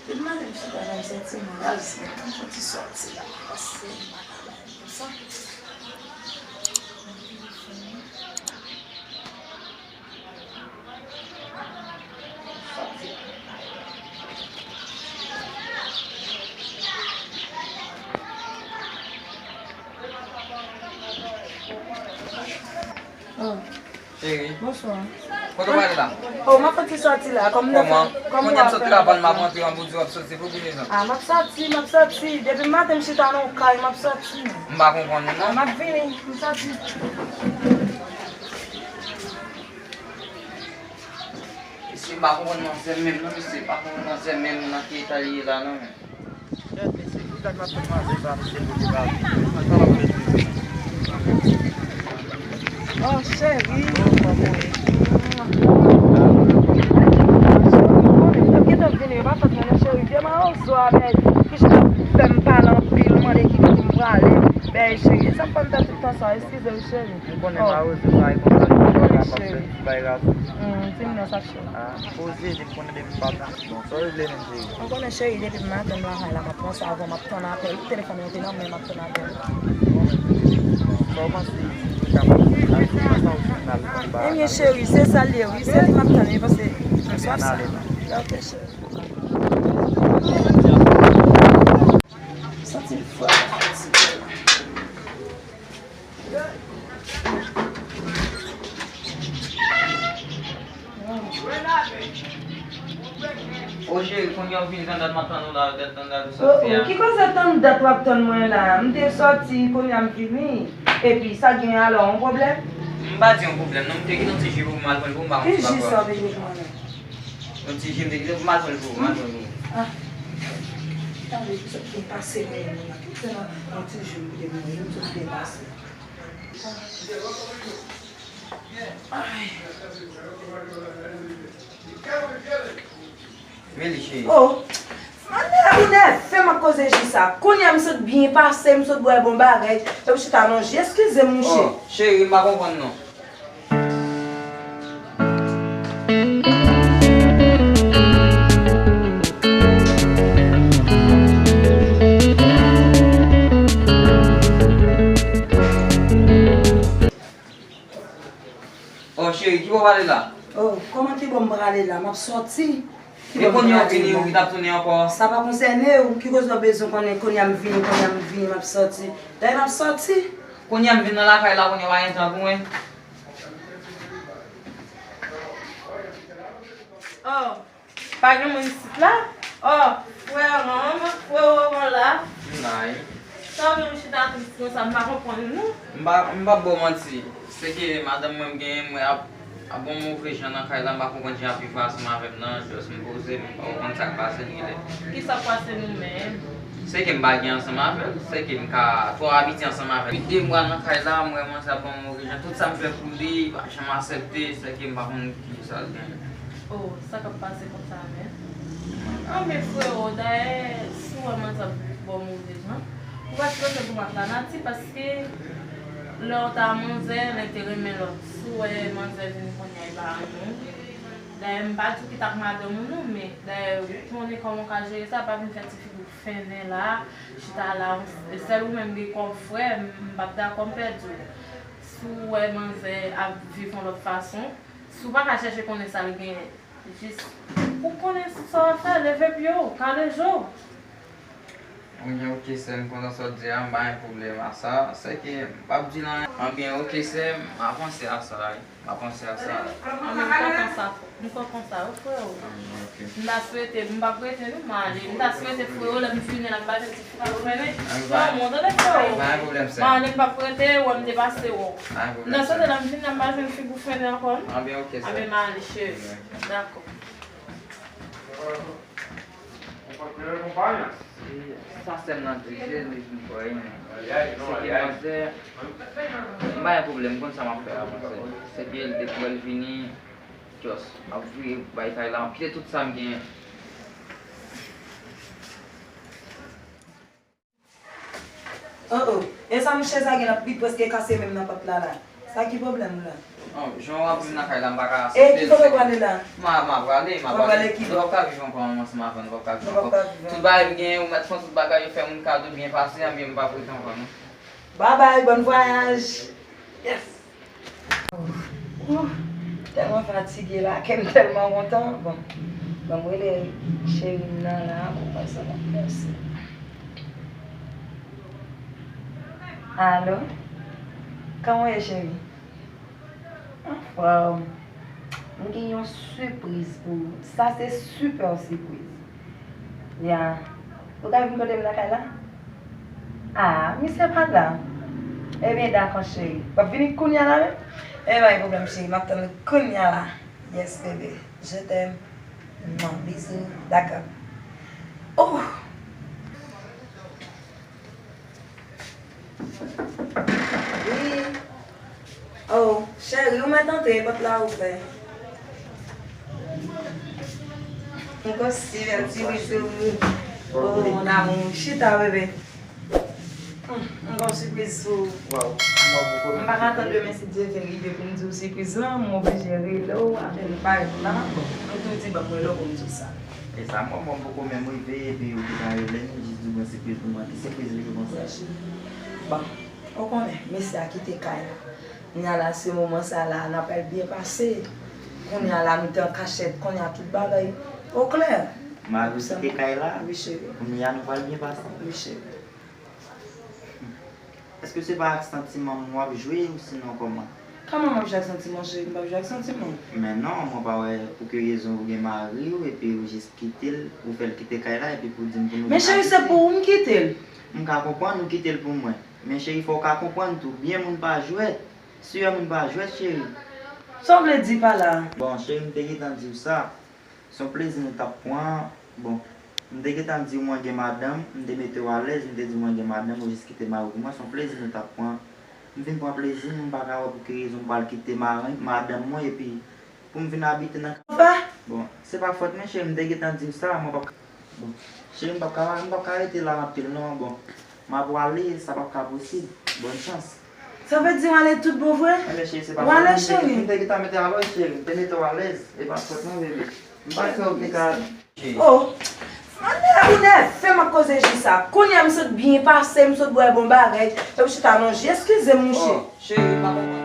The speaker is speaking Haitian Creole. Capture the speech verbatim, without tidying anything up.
Depi maten m chita la, m santi m raz. M fè ti sòti la, paske m pa ka bay konsa. Oh. Cheri. Bonswa. Kote w prale la? Oh, m ap fè ti sòti la. Kòman? Kòman? Kounye a m sot travay, m ap rantre, an pou di w ap soti pou ki rezon? Ah, m ap sòti, m ap sòti. Depi maten m chita nan kay, m ap sòti. M pa konprann ou non. Ah, m ap vini, m sòti. Mesye, m pa konprann manzè menm non, mesye, m pa konprann manzè menm nan ki eta li ye la non, men. Gad mesye, ki sa k ap fè manzè sa, mesye, pou li pa vini? Sa l ap fè vini? Oh, cheri. Oh, kòman w ye? Yo gentan vini, yo pa fèt mwen non, cheri. Vye mawozo a, bèy, ki jan ap fè m pale anpil, mande ki kote m prale. Bèy, cheri, e sa m fè m fè tout tan sa, eskize m, cheri. M konnen mawozo sa e konsa, m pa konn fè ti bay rap. Hmm, timoun nan sa. Ah, poze, depi konnen depi m pa t bon, sa w vle menm, cheri? Ou konnen, cheri, depi maten m lakay la, m ap pran savon, m ap tann apèl. Telefòn nan te nan men, m ap tann apèl. Sa w panse ki kapab fè sa, sa w fin al konba? Ebyen, cheri, se sa l ye, wi. Se li m ap tann, wi, paske m swaf sa. Ok, cheri. Santi m fò, fatige. O cheri, kounye a w vin, tann dat m ap tann ou la, dat, tann dat ou soti a. Oh, oh, ki koze tann dat w ap tann mwen la? M te sòti, kounye a m vini. Epi, sa gen alò, yon pwoblèm? M pa di yon pwoblèm, non, m te gen yon ti ji pou m al pran pou m, m pa konn si pa. Ki ji sa w te gen pou mwen la? Yon ti ji m te gen pou m al pran pou, m al pran pou. Ah. Tande, ki sòt byen pase mwen menm la. Ki fè nan yon ti ji m te gen pou mwen, yon sòt byen pase. Ay. Rele, cheri. Oh. Mande ou nève m ap koze ji sa. Kounye a m sot byen pase, m sot bwè bon bagay. Epi chita nan ji. Eskize m, mouche. Oh, cheri, m pa konprann non. Oh, cheri, ki bò w prale la? Oh, kòman ki bò m prale la? M ap sòti. Ki bò m prale la? E kounye a w vini, ou ki t ap tounen ankò? Sa pa konsène w. Ki koze w bezwen konnen? Kounye a m vini, kounye a m vini, m ap sòti. Dayè, m ap sòti. Kounye a m vin nan lakay la, kounye a w pa gen tan pou mwen. Oh. Pa gen moun isit la? Oh, frè an, frè an la? M la wi. Sa w gen w chita tris konsa, m pa konprann nou. M pa, m p ap ba w manti. Se ke madanm mwen m genyen, mwen ap, ap yon move jan nan kay la, m pa konprann jan ap viv ansanm avè m nan, just m poze, m pa konprann sa k pase m genlè. Ki sa k pase nou menm? Se ke m pa gen ansanm avè l, se ke m ka twò abitye ansanm avè l. Depi de mwa nan kay la, m wè manzè ap ban m move jan. Tout sa m fè pou li, li pa janm aksepte, se ke m pa konn kisa l genyen. Oh, sa k ap pase konsa menm? Anben, freo, dayè, si w wè manzè ap ba w move jan, ou pa sipoze pou mat lanati, paske lè w ta manzè, nèg te renmen lòt. Si w wè manzè vin kounye a, li pa renmen w. Dayè, m pa di w kite ak madanm ou non, men dayè, ou konnen kòman w ka jere sa, pa vin fè ti figi w fennen la, chita la, sèl ou menm gen kòm frè, m p ap dakò m pèdi w. Si w wè manzè ap viv yon lòt fason, si w pa ka chèche konnen sa l genyen, jis ou konnen sa w ap fè, leve pye w, kale je w. Anbyen, oke, sè m, kontan sa w di a, m pa gen pwoblèm a sa. Sèke m p ap di l anyen. Anbyen, oke, sè m, m a panse a sa wi. M a panse a sa. Anbyen, m kontan sa, m kontan sa wi, freo. Anbyen, oke. M ta swete, m p ap rete non, m ale. M ta swete, freo, lè m fini la, m ba tèt ou fè w fennen. Anbyen, freo, m tande, freo. Pa gen pwoblèm, sè m. M ale, m p ap rete, wè m depase w. Pa gen pwoblèm, sè m. M ta swete, lè m fini la, m pa jwenn figi w fennen ankò non. Anbyen, oke, sè m. Anbyen, m ale, cheri. Dakò. Se sa sè m nan di, se li vin kwè, men se ke manzè, m pa gen pwoblèm, m konn sa m ap fè a, manzè. Se ke l depi w wè l vini, just, m ap vire bay kay la, m kite tout sa m genyen. Oh, oh. E sa mouche sa gen la, li prèske kase menm nan pòt la la. Sa ki pwoblèm ou la? Non, jan w ap vin nan kay la, m pa ka aksepte. E ki kote w prale la? M a, m a prale, m a prale. Nou p ap ka viv ankò ansanm avè nou, nou p ap ka viv ankò. Tout bagay ou genyen, ou mèt fè tout bagay, ou fè moun kado byen pase, anben m p ap rete ankò non. Babay, bòn vwayaj. Yes. Ooh, tèlman fatige la, kè m tèlman kontan. Bon, ban m rele cheri m nan la pou mwen sa nan plas. Alo? Kòman w ye cheri? Anfòm. M gen yon sipriz pou ou. Sa se super sipriz. Ya. Ou ka vin kote m lakay la? Ah, misye pa la. Ebyen dakò cheri. W ap vini kounya la menm? Ebyen pa gen pwoblèm cheri, m ap tann ou kounya la. Yes bebe. Je t'aime. Mwa, bizou. Dakò. Oh! Wi. Oh, cheri, ou mèt antre, pòt la ouvè. M konsi bèl ti bizou. Oh, mon amour, chita bebe. Hmm, m gon sipriz pou ou. Waw, m ap bouke. M pa ka tann demen si Dye vle rive pou m di w sipriz lan, m oblije rele w apèl ou pa reponn la. Bon, m tou di ban m rele w pou m di w sa. E sa, m wè m poko menm rive epi ou gentan rele m, jis di w gen sipriz pou mwen. Ki sipriz li ye konsa? Bon, ou konnen, mesye a kite kay la. Kounya la, se moman sa la, n ap al byen pase. Kounya la, nou te an kachèt, kounya tout bagay oklè. Mari w kite kay la? Wi, cheri. Kounya nou pral byen pase? Wi, cheri. Èske se pa ak santiman m w ap jwe ou sinon kòman? Kòman m ap jwe ak santiman w, cheri? M p ap jwe ak santiman w. Men non, mwen pa wè pou ki rezon ou gen mari w epi ou jis kite l, ou fè l kite kay la epi pou di m pou nou vin abite. Men cheri, se pou ou m kite l. M ka konprann ou kite l pou mwen. Men cheri, fò w ka konprann tou, byen moun pa jwèt. Siyè moun pa jwèt, cheri. Sa w vle di pa la a? Bon, cheri, m te gentan di w sa. Se yon plezi nou t ap pran. Bon, m te gentan di w mwen gen madanm, m te mete w alèz, m te di w mwen gen madanm, ou jis kite mari w pou mwen, se yon plezi nou t ap pran. M vin pran plezi m, m pa ka wè pou ki rezon m pral kite mari, madanm mwen, epi pou m vin abite nan kay. Papa! Bon, se pa fòt mwen, cheri, m te gentan di w sa, mwen p ap ka, bon, cheri, m p ap ka, m p ap ka rete la anpil non, bon, m a pwale, sa p ap ka posib. Bòn chans. Sa vle di w ale tout bon vre? Enben cheri, se pa fòt mwen, m te, m te gentan mete alèz, cheri, m te mete w alèz, e pa fòt mwen, bebe. M pa kwè ou te ka. Oh, mande a ou nève m ak koze Jis sa. Kounye a m sot byen pase, m sot bwè bon bagay, epi w chita nan je. Eskize m, mouche. Oh, cheri, m pa konprann.